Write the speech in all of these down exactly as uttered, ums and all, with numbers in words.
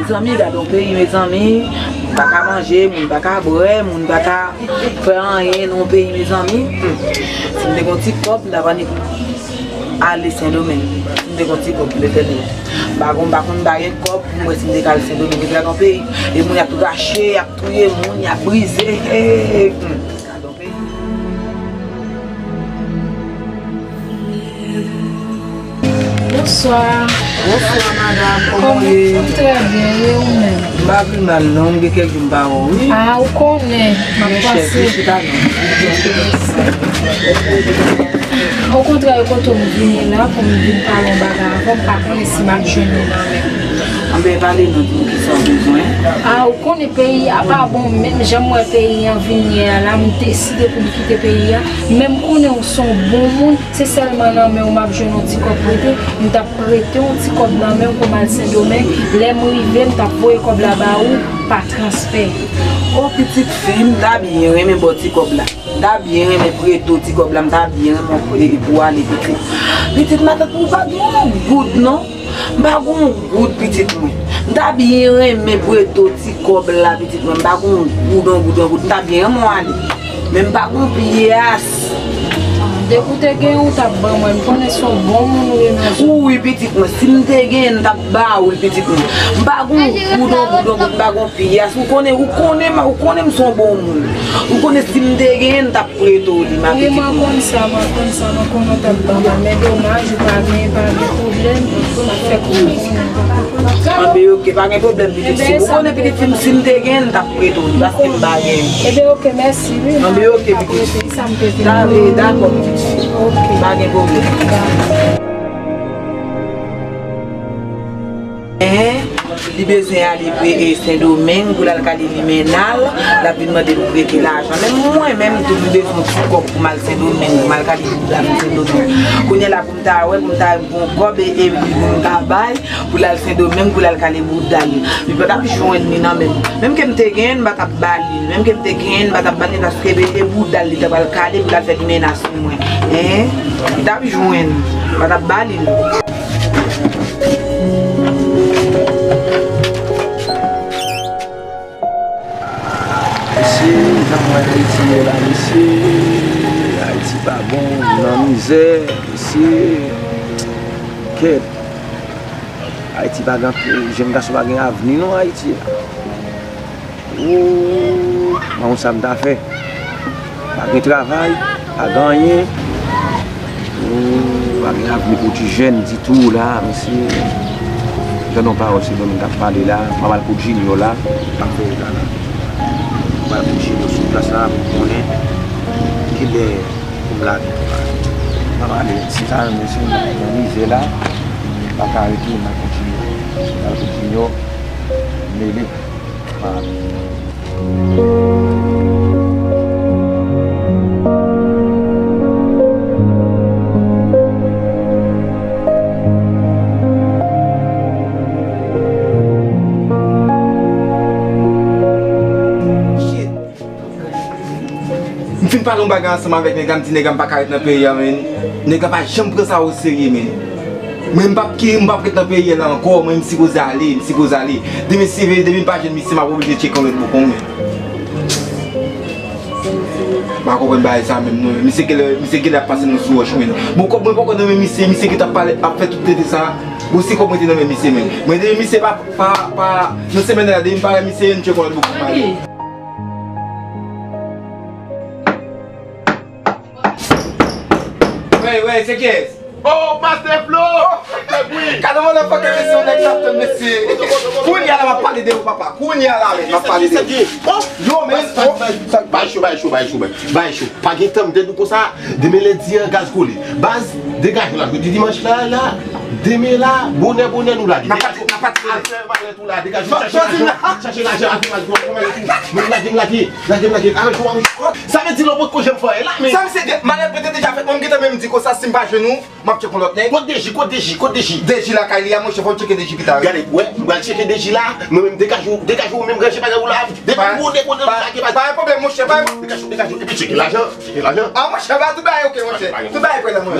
Mezanmi, gade yon peyi, mezanmi, moun pa ka manje, moun pa ka bwè, moun pa ka fè anyen nan yon peyi, mezanmi. Hmm. Si m te gen yon ti kòb, m t ap annik ale Sendomeng. Si m te gen yon ti kòb, Letènèl. M pa konn, m pa konn, m pa gen kòb, m wè si m te ka al Sendomeng, epi gade yon peyi, e moun y ap rache, y ap touye moun, y ap brize. Hey, hmm. Gade yon peyi. Bonswa. Bonswa, madanm. Kòman w ye? M trè byen, e ou menm? M pa pi mal, non. M gen kèk jou m pa wè w, wi. A, ou konnen, m ap pase. Chita non. Okontrè, kote m vini la pou m vin pale yon bagay avè w, m pa konnen si m ap jwenn ou nan men m. Anben, pale non, di m kisa w bezwen. A, ou konnen peyi a pa bon, menm jan m wè peyi an vin ye a la, m deside pou m kite peyi a. Men m konnen ou se yon bon moun, se sèlman nan men w m ap jwenn yon ti kòb prete. M t ap prete yon ti kòb nan men w pou m al Sendomeng. Lè m rive, m t ap voye kòb la ba ou pa transfè. O pitit fi, m ta byen renmen ba w ti kòb la. M ta byen renmen prete w ti kòb la, m ta byen renmen w prete pou w ale pitit. Pitit matant, ou pa gen yon goud non. M pa gen yon goud, pitit mwen. M ta byen renmen prete w ti kòb la, pitit mwen. M pa gen yon goud, yon goud, yon goud. M ta byen renmen w ale. Men m pa gen yon pyès. Depi w te gen, ou t ap ban mwen. M konnen se yon bon moun ou ye nan zòn. Wi, pitit mwen. Si m te gen, m t ap ba ou l, pitit mwen. M pa gen yon goud, yon goud, yon goud. M pa gen yon pyès. Ou konnen, ou konnen, ou konnen m se yon bon moun. Ou konnen si m te gen, m t ap prete w li, ma pitit mwen. Wi, mwen konn sa, mwen konn sa, mwen konnen w t ap ban mwen, men domaj, ou pa gen, pa gen pwoblèm, m ap fè kòb mwen. Anben, oke, pa gen pwoblèm, pitit fi m. Ou konnen, pitit fi m, si m te gen, m t ap prete w li, paske m pa gen. Eben, oke, mèsi, wi. Anben, oke, pitit fi. Sa m te di. Dakò, pitit fi. Oke. Pa gen pwoblèm. Dakò. Hein? Li bezwen ale pre-, e, Sendomeng pou l al kale limena l, l ap vin mande m prete lajan. Men mwen menm tou, m bezwen yon ti kòb pou m al Sendomeng, pou m al kale bouda m Sendomeng. Kounye a la pou m ta wè, pou m ta gen yon kòb e, e li pou m ta bay, pou l al Sendomeng, pou l al kale bouda l. Li pa t ap jwenn li nan men m. Menm ke m te genyen, m pa t ap ba li l. Menm ke m te genyen, m pa t ap ba li l paske e, e bouda l li ta pral kale pou l al fè limena sou mwen. Hein? Li t ap jwenn, m pa t ap ba li l. Mesye, jan m wè Ayiti ye la, mesye, Ayiti pa bon, nou nan mizè, mesye, kèt, Ayiti pa gen, jèn gason pa gen avni non Ayiti la. Ooh, mwen konn sa m ta fè. Pa gen travay, pa gen anyen. Ooh, pa gen avni pou ti jèn ditou la, mesye. Tande yon pawòl se moun k ap pale la, m ap al kot Junior la, m ap fè la la. M ap al kot Junior sou plas la pou m konnen kilè pou m lage. M ap ale, si sa renmen se nan mizè la, m pa ka rete, m al kot Junior. M al kot Junior, mele. M fin pale yon bagay ansanm avèk nèg la, m di nèg la m pa ka ret nan peyi a, men nèg la pa janm pran sa oserye, men. Mwen, m p ap ki, m p ap ret nan peyi a la ankò. Mwen, m sipoze ale, m sipoze ale. Demen, si vre, demen m pa jwenn misye, m ap oblije tcheke yon lòt bò konnen. M pa konprann bagay sa menm, non. Misye genlè, misye genlè ap pase nou sou wòch, men. Bon, kòb mwen poko nan men misye, misye ki t ap pale, ap fè tout tete sa. Bon, si kòb mwen te nan men misye, men. Mwen, demen misye pa, pa, pa, nan semèn nan, demen m pa wè misye, m tcheke yon lòt bò konnen m ale. Wey, wey, se kiyès? Oh, Master Flo! Gade motherfucker, mesye, yon nèg k ap tann, mesye. Kounye a la, m ap pale de ou, papa. Kounye a la, men, m ap pale de ou. Yo, men, oh, bay cho, bay cho, bay cho, bay, bay cho. Pa gen tan, m te di w konsa, demen lendi an, gaz kole. Baz, degaje la, jodi dimanch la, la, demen la, bonè, bonè, nou lage. N ap pati, n ap pati. Afè malè tou la, degaje. Chache lajan, chache lajan, afè malè tou, afè malè tou. Men lage, lage, lage, lage. Aranjman, aranjman. Sa vle di lè w potko janm fè anyen la, men. Sa misye gen, malè pete deja fèt, mwen m gentan menm di konsa, si m pa jwenn ou, m ap tcheke yon lòt nèg. Kot Deji, kot Deji, kot Deji? Deji lakay li a, monchè, fò m tcheke Deji pita, wi. Gade, wè, m pral tcheke Deji la, mwen menm degaje w, degaje w menm, ranje bagay ou la. Depi m goude, goude, lage bagay. Pa gen pwoblèm, monchè, pa. Degaje w, degaje w, epi tcheke lajan, tcheke lajan. A, monchè, ba tout bagay oke, monchè. Tout bagay prè la, mwen.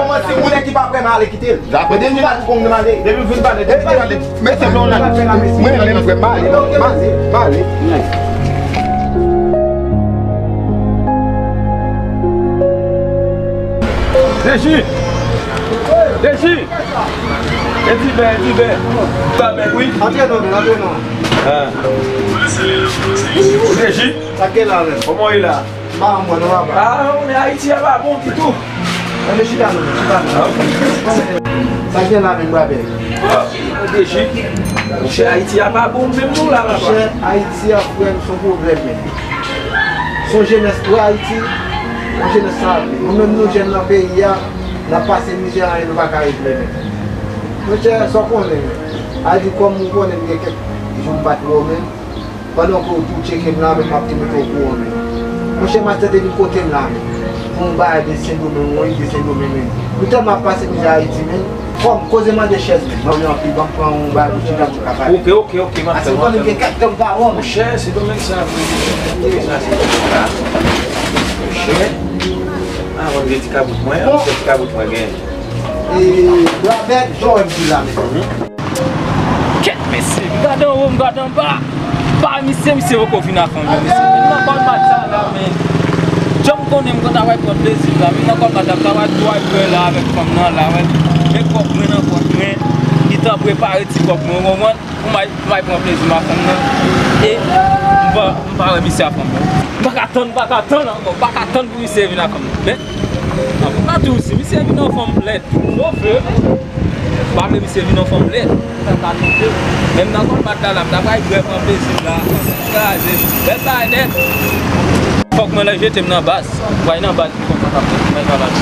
Kòman se ou nèg ki pa prè m ale kite l? Mwen depi m pa di kong m ale. Depi m fin pale, depi m pale. Mesye, non, la. Mwen menm frè m ale. M ale. M ale. Deji! Deji! Edi bè, edi bè. Ba bè, wi. Antre non, men, antre non. Ah. Deji! Sa k gen la menm? Kòman w ye la? M pa anmwè non, papa. Ah, men Ayiti a pa bon ditou. Ann chita non, chita non. Ah, ok. Sa k gen la menm, brabè? Ah, Deji. Monchè, Ayiti a pa bon menm non la, papa. Monchè, Ayiti a, frè m, se yon pwoblèm menm. Se yon jenès, wè Ayiti, yon jenès sa ap viv. Nou menm nou jèn nan peyi a, n ap pase mizè, anyen nou pa ka regle menm. Monchè, sa w konnen menm. A di kòm ou konnen m gen kèk jou m pa t wè w menm. Pandan ke w tou tcheke m la, men m ap tou mete w okouran, men. Monchè, m ap tande vin kote m la, men. Pou yon bagay de Sendomeng, yon ide Sendomeng, men. Nou tèlman ap pase mizè Ayiti, men. Kòm, koze mande chèz, men. Mande anpil, ban m pran yon bagay pou chita pou n ka pale. Ok, ok, ok, m ap fè, m ap fè. Paske w konnen m gen kèk tan m pa wè w, men. Monchè, Sendomeng sa, men. Sendomeng sa, Sendomeng sa. Monchè. Ah, mwen gen ti kabout mwen, bon. Ti kabout mwen gen. E, bra bèt, jan w wè m di la, men. Kèt, mesye, m gade anwo, m gade anba. Pa misye, misye poko vin ak fanm li, mesye. Men nan kòlmat sa la, men. Jan m konnen m konn ap pran plezi la, men nan kòlmat la, m ta pral drivè la avèk fanm nan la, wè. Men kòk mwen nan kòk mwen, li t ap prepare ti kòk mwen, w konprann? Pou m al, pou m al pran plezi m ak fanm nan. E m pa, m pa wè misye ak fanm nan. M pa ka tann, m pa ka tann ankò, m pa ka tann pou misye vin ak fanm nan. Men, an, m pa di w, si misye vin ak fanm lèd, chofe. M pa vle misye vin yon fanm lèd. Sa ka tonbe. Menm nan kòlmat la, la, m ta pral grèv an plezi m la. Kraze. Bèl bagay nèt. Fòk mwen lè jete m nan baz. Mwen nan baz pou konn sa k ap fèt. Mwen travay.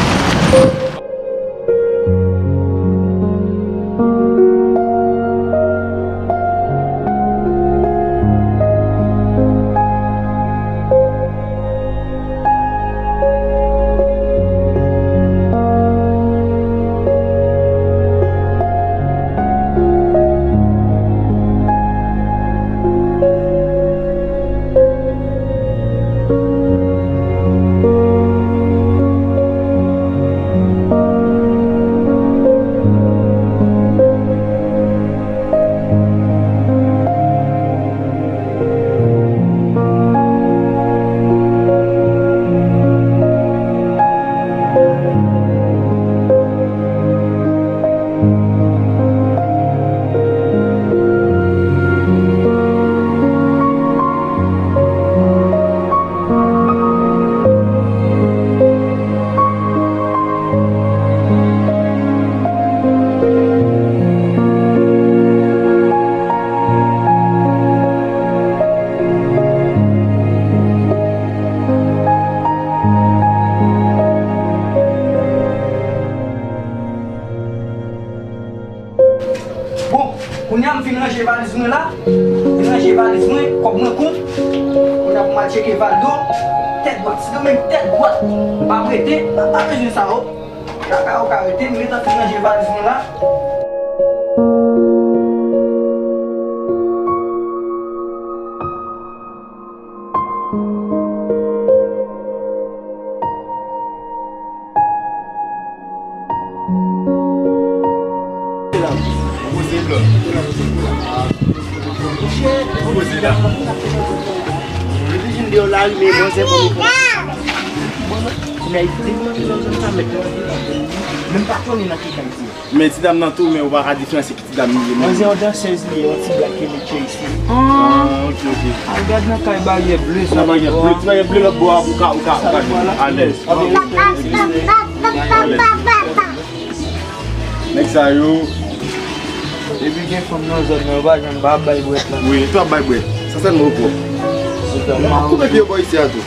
Bon, kounye a m fin ranje valiz mwen la. Fin ranje valiz mwen, kòb mwen kont. Kounye a pou m al tcheke Valdo. Tèt dwat, Sendomeng tèt dwat. M pa prete, m pa bezwen sa yo. Kaka ou ka rete, m gentan fin ranje valiz mwen la. Poze blan. Poze la. Mwen te jwenn deyò lari, men mwen se pou mwen. Nèg te mande nan zòn sa, mèt yo antre la. Menm pa konnen nan ki kay ti. Men ti dam nan tou, men ou pa ka diferansye ki ti dam li ye, men. Manzè yon dansèz li ye, yon ti blak ke li tchè isi. Ah, ok, ok. Al gad nan kay baryè ble sa. Nan baryè ble, ti baryè ble lòt bò a, ou ka, ou ka, ou ka alèz. Nèg sa yo. Depi gen fanm nan zòn nan, yo pa janm pa ap bay bwèt la. Wi, yo tou ap bay bwèt. Sa sèlman yo pwòp. Koupe pye bò isi a tou.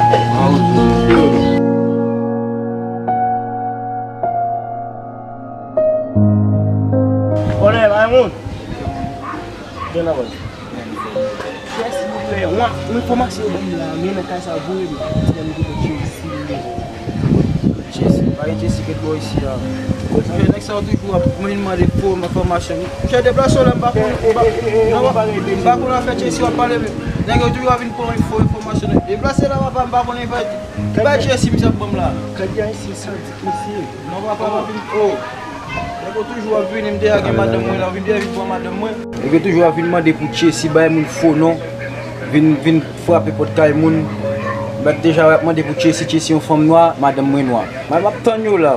Onè, bay moun. Gen nan vòl. Chè, silvouplè, yon, yon enfòmasyon ban m la, men nan kay sa voye m. Ti dam ki te tchè isi, li. Chè, si, pa gen chè, si kèk bò isi a. Chè, nèg sa yo toujou ap vin mande fo enfòmasyon. Chè, deplase w la, m pa konn, m pa, m pa konn afè chè, si w ap pale, men nèg yo toujou ap vin pran fo enfòmasyon. Deplase la, papa, m pa konn enfòmasyon. Bay chè, si misye ap ban m la. Kandida isi, sa di misye. Non, papa, m ap vin, oh. Nèg yo toujou ap vini, m deja gen madanm mwen la, vin deja vin pran madanm mwen. Nèg yo toujou ap vin mande pou chè, si bay moun fo non, vin, vin frape pòt kay moun. M deja ap mande pou chè, si chè, si yon fanm nwa, madanm mwen nwa. Mwen m ap tann yo la.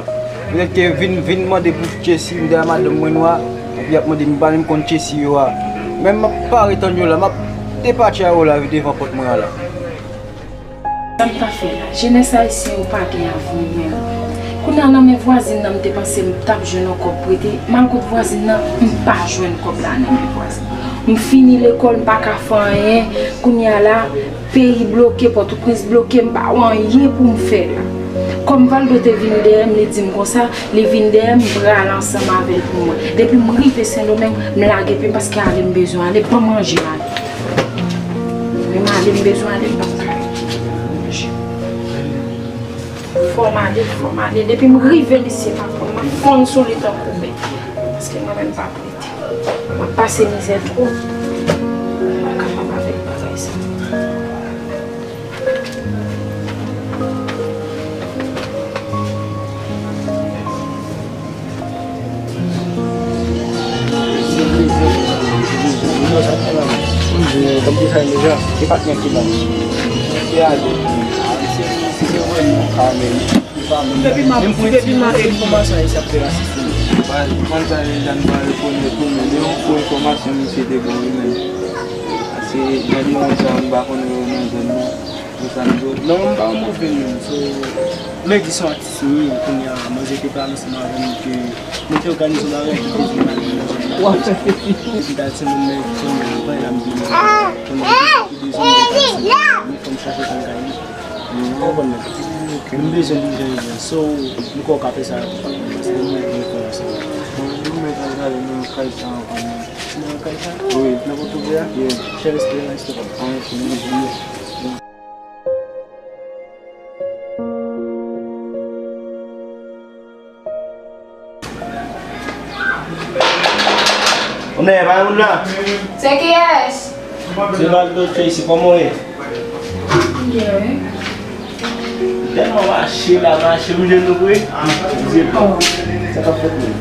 Petèt ke vin, vin mande pou chè, si m deja madanm mwen nwa, epi y ap mande m pa menm konn chè, si yo a. Men m ap pare tann yo la, m ap depatche a yo la, devan pòt mwen an la. Sa m ta fè la? Jenès ayisyen yo pa gen avni menm. Kounye a nan men vwazin nan m te panse m t ap jwenn yon kòb prete, m al kot vwazin nan, m pa jwenn kòb la nan men vwazin. M fini lekòl, m pa ka fè anyen. Kounye a la, peyi bloke, Pòtoprens bloke, m pa wè anyen pou m fè la. Kòm Valdo te vin dèyè m, li di m konsa, li vin dèyè m, m pral ansanm avè l pou mwen. Depi m rive Sendomeng, m lage pye m paske ale m bezwen ale, ban m manje m ale. Men m ale, m bezwen ale, m p ap ka manje. Fò m ale, fò m ale. Depi m rive, misye pa pran m, m ap fonn sou li tankou bèt. Paske mwen menm m p ap rete. M ap pase mizè twòp. M pa kapab avèk bagay sa. Depi m ap, depi m ap enfòmasyon isi ap fè rasist wi. Manzè Jeanne pa rekonèt ou, men yon fo enfòmasyon misye te ban wi, men. Paske jan de moun sa yo, m pa konnen yo nan zòn nan. Nan sa m di w. Non, m pa yon move moun. So, Medi se yon atis m ye, kounye a, manzè te pale ansanm avè m ke nou te òganize yon bagay ki te vin mal nan zòn nan. W ap fè feti. Epi dal se moun men kounye a, anvan la m vini. Kounye a, ki bezwen mwen pase. Men fò m chache tann kay li. Ou konprann mwen? M bezwen li jan li ye. So, m kwè w ka fè sa pou mwen, paske mwen gen enfòmasyon. Bon, nou mèt al gade nan kay sa anvan, men. Nan kay sa? Wi. Nan kote w ye a? Wi. Chè, respè, respè, papa. Ah, mèsi, mèsi. Onè, pa moun la. Se kiyès? Se Valdo Tracy, kòman w ye? Byen. Tèlman mache la, mache, m jwenn nou vre. Dye bon. Sa k ap fèt menm?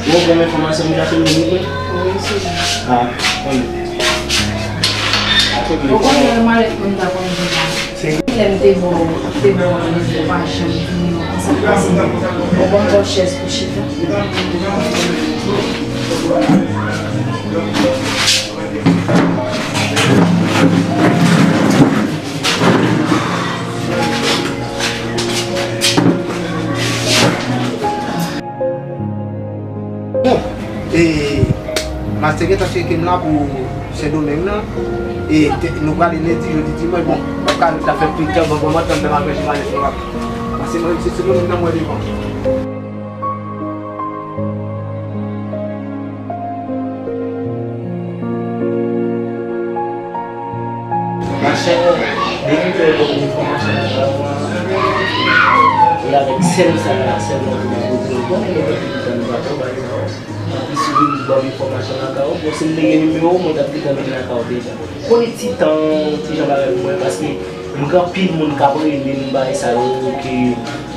Bon, bon, enfòmasyon m chache nou vre. Wi, se vre. Ah, konn. Ou konnen lè malèt mwen ta konn vin la. Lè m te bò, te bò, ou pa janm vini non. Sa k pase? Ou ban m bò chèz pou chita. Bon, e, Mastè gentan tcheke m la pou Sendomeng nan. E, te, nou prale lendi, jodi, dimanch, bon, m ap ka ta fè pita, bon, bon, m ap tann nan apre jimajis nou ap. Paske mwen, se Sendomeng nan mwen devan. Depi lè yo ban m enfòmasyon lakay mwen, e avèk sèl sa la sèlman pou mwen poze, ou konnen mwen pèdi tout tan nan travay sa yo. Epi si yo ban m enfòmasyon lakay ou, bon, si m te gen nimewo w, mwen t ap gentan vin lakay ou deja. Konnen ti tan, ti jan bagay pou mwen, paske m gen anpil moun k ap rele m, bagay sa yo, ke ki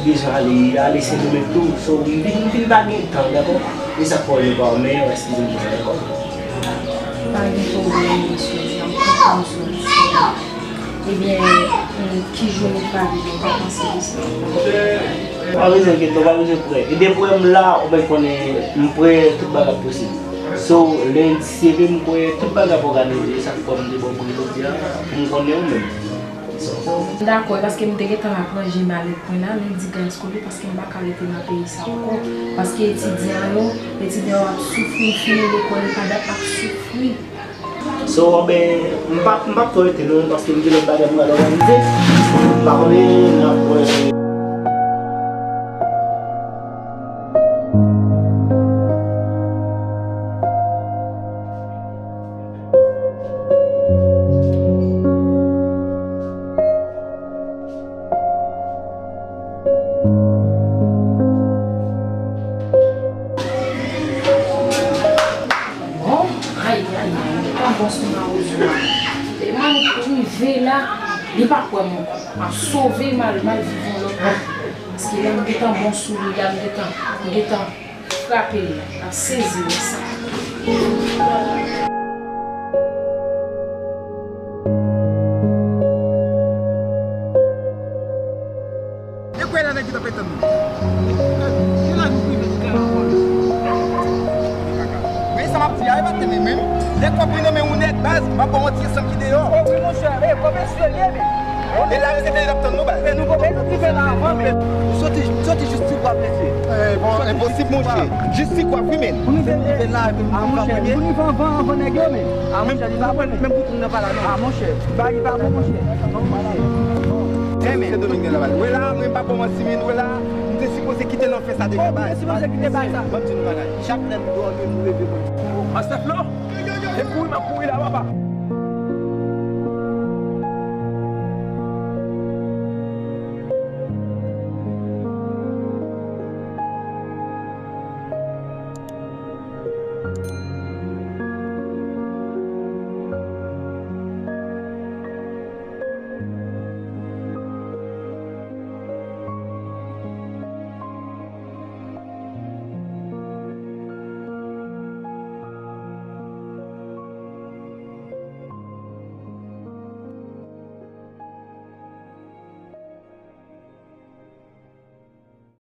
bezwen ale, ale Sendomeng tou. So, m vin, m vin pa gen tan, dakò? E sa k fè w rele pa w, men, eskize m pou sa, dakò? Pa gen pwoblèm, mesye, m kontan m sou misyon. Ebyen, mm, ki jou nou pale, nou pa panse de sa. Ou pa bezwen enkyete w, ou pa bezwen prè. E depi w wè m la, ou mèt konnen m prè, tout bagay ap posib. So, lendi, si se vre m kwè tout bagay ap òganize, sa k fè m te ba w prè jodi a, pou m konnen ou menm. So. M dakò, e paske m te gentan ap ranje malèt mwen la, men m di Guys Kobe paske m pa ka rete nan peyi sa ankò. Paske etidyan yo, etidyan yo ap soufri, fini lekòl, yo pa ap soufri. So, ben, m p ap, m p ap twò rete non, paske m gen lòt bagay m pral òganize. M pa konnen, n ap wè. Bon, ay, ay, ay, m gentan bon sou mawozo a. E mwen rive la, li pa kwè m ankò. M ap sove, m al, m al viv yon lòt kote. Paske lè m gentan bon sou li la, m gentan, m gentan frape l, l ap sezi wè sa. E kwè la nèg ki t ap tann nou. Gen la nou prive tout la anvan. Men sa m ap di a, e pa tande menm. Lè kòb mwen nan men yon nèg baz, m ap ba w yon ti ensemble ki deyò. O wi, monchè, e kòb mesye li ye, men. E la, se te l ap tann nou, baz. Men nou, men nou rive la avan, men. Nou soti, nou soti jis ti kwaf, mesye. Eh, bon, enposib, monchè. Jis ti kwaf, wi, men. Pou nou rive la, epi nou rive anvan, anvan nèg yo, men. A, monchè, li pa bon, men. Menm pou timoun nan pa la, non. A, monchè, bagay pa bon, monchè. Bon, monchè. Bon. Enben, se Dominique Laval. Wè la, mwen pa bon manti, men wè la, m te sipoze kite nan fè sa deja, baz. Ou te sipoze kite bagay sa. Ban m di nou bagay. Chak lè m dòmi, m leve, mwen. Mastèflo, se kouri m ap kouri la, papa.